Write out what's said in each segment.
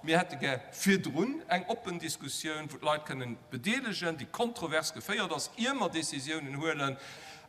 Mir hätte gär virdrun eng oppen Diskussioun, wou d'Leit kënnen bedeelegen, déi kontrovers geféiert ass, ier mer Décisiounen huelen,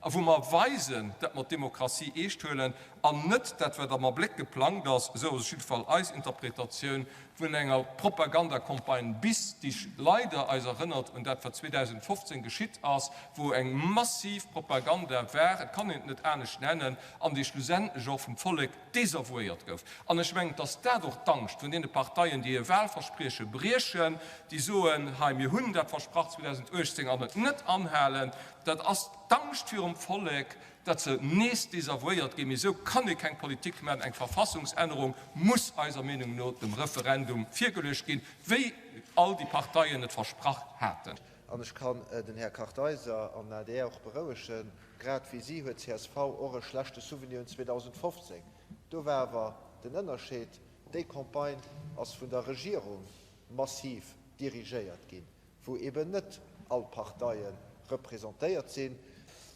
a wou mer weisen, datt mer d'Demokratie eescht huelen an net dat, wat am Abléck geplangt ass, esou ass op jidde Fall eis Interpretatioun, vun enger Propagandacampagne bis, déi leider eis erënnert un dat, wat 2015 geschitt ass, wou eng massiv Propaganda war, et kann een et net anescht nennen, an déi schlussendlech och vum Vollek desavouéiert gouf. An ech mengen, et ass dat och d'Angscht vun deene Parteien, déi hir Wahlversprieche briechen, déi soen, hei mir hunn dat versprach 2018 an et net anhalen. Dat ass d'Angscht virum Vollek, datt se nees desavouéiert ginn. Mee esou kann ee keng Politik maachen. Eng Verfassungsännerung muss eiser Meenung no dem Referendum virgeluecht ginn, wéi all déi Parteien et versprach haten. An ech kann den Här Kartheiser an den adr och berouegen, Grad wéi si huet csv och e schlechte Souvenir un 2015. Do war awer den Ënnerscheed, déi Campagne ass vun der Regierung massiv dirigéiert ginn, wou eben net all Parteie representéiert sinn.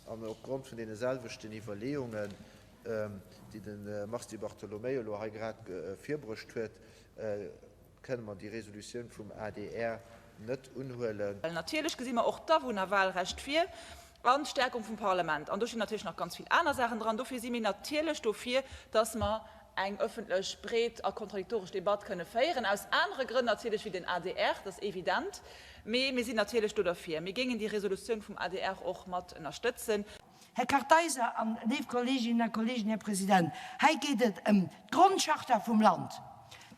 An opgrond vun deene selwechten Iwwerleeungen, déi de Mars Di Bartolomeo elo hei grad virbruecht huet, kënne mer déi Resolutioun vum adr net unhuelen. Well natierlech gesi mer och d'Awunnerwahlrecht vir an d'Stärkung vum Parlament. An do stinn natierlech nach ganz vill aner Saachen dran. Dofir si mir natierlech dofir, dass mer eng öffentlech, breet a kontradiktoresch Debatt kënne féieren, aus anere Grënn natierlech wéi den adr, dat ass evident. Mee mir sinn natierlech do derfir. Mir géingen déi Resolutioun vum adr och mat ënnerstëtzen. Här Kartheiser an léif Kolleeginnen a Kolleegen, Här President, hei geet et ëm d'Grondcharta vum Land.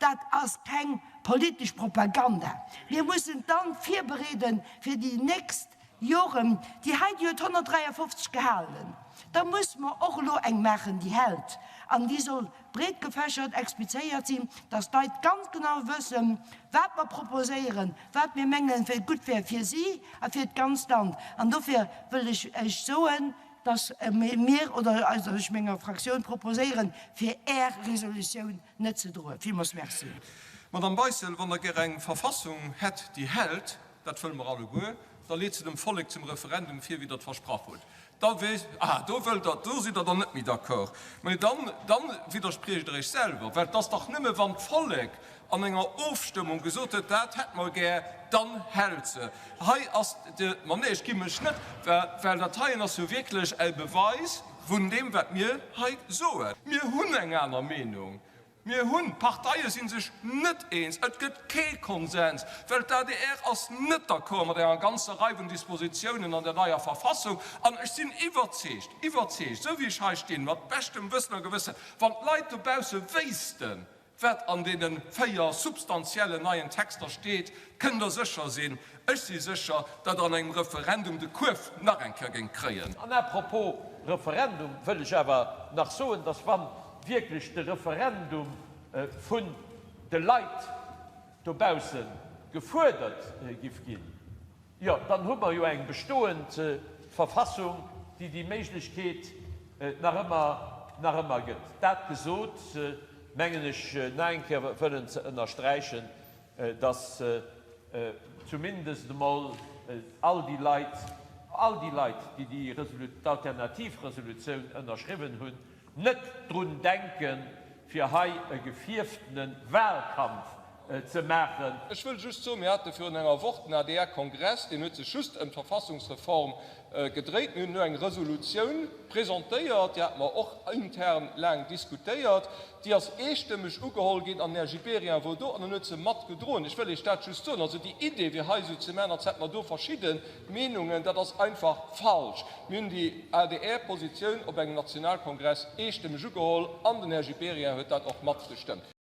Dat ass keng politesch Propaganda. Mir mussen d'Land virbereede fir déi nächst Joren. Déi hei, déi huet 153 gehalen. Da musse mer och elo eng maachen, déi hält. An déi soll breetgefächert explizéiert sinn, dass d'Leit ganz genau wëssen, wat mer proposéieren, wat mir mengen, wat gutt wär fir si a fir d'ganzt Land. An dofir wëll ech Iech soen, dass mir, oder dass ech menger Fraktioun proposéieren, fir Är Resolutioun net ze droen. Villmools Merci. Madame Beissel, wann Der gär eng Verfassung hätt, déi hält, dat wëlle mer alleguer, da leet se dem Vollek zum Referendum vir, wéi Der et versprach hutt. Da weess, ah, do wëllt Der, do sidd Der dann net méi d'accord. Mä dann, dann widderspriecht Der Iech selwer, well et ass dach nëmme wann d'Vollek an enger Ofstëmmung gesot huet, dat hätt mer gär, dann hält se. Hei ass de, ma nee, ech gi mech net, well, well dat heien ass jo wierklech e Beweis vun deem, wat mir hei soen. Mir hunn eng aner Meenung. Mir hunn, d'Parteie si sech net eens, et gëtt kee Konsens, well d'ADR ass net d'accord mat enger ganzer Rei vun Dispositiounen an der neier Verfassung. An ech sinn iwwerzeegt, iwwerzeegt, esou wéi ech hei stinn, mat beschtem Wëssen a Gewëssen, wann d'Leit dobausse wéissten, wat an deene 4 substantiellen neien Texter steet, kënnt Der sécher sinn, ech si sécher, datt Der an engem Referendum de Kuerf nach eng Kéier géingt kréien. An à propos Referendum wëll ech awer nach soen, dass wann wierklech de Referendum vun de Leit dobausse gefuerdert giff ginn, jo dann hu mer jo eng bestoend Verfassung, déi déi Méiglechkeet nach ëmmer, nach ëmmer gëtt. Dat gesot, mengen ech nach eng Kéier wëllen ze ënnersträichen, dass zumindest emol all déi Leit, all déi Leit, déi déi d'alternativ Resolutioun ënnerschriwwen hunn, Net drun denken, fir hei e gefierftene Wahlkampf ze maachen. Ech wëll just soen, mir hate virun enger Woch den ADR-Kongress, deen huet sech just ëm d'Verfassungsreform gedréit. Mir hunn elo eng Resolutioun presentéiert, déi hate mer och intern laang diskutéiert, déi ass eestëmmeg ugeholl ginn an den Här Gibéryen wor do an en huet se matgedroen. Ech wëll Iech dat just soen. Also déi Idee, fir hei esou ze maachen, als hätte mer do verschidde Meenungen, dat ass einfach falsch. Mir hunn déi ADR-Positioun op engem Nationalkongress eestëmmeg ugeholl an den Här Gibéryen huet dat och matgestëmmt.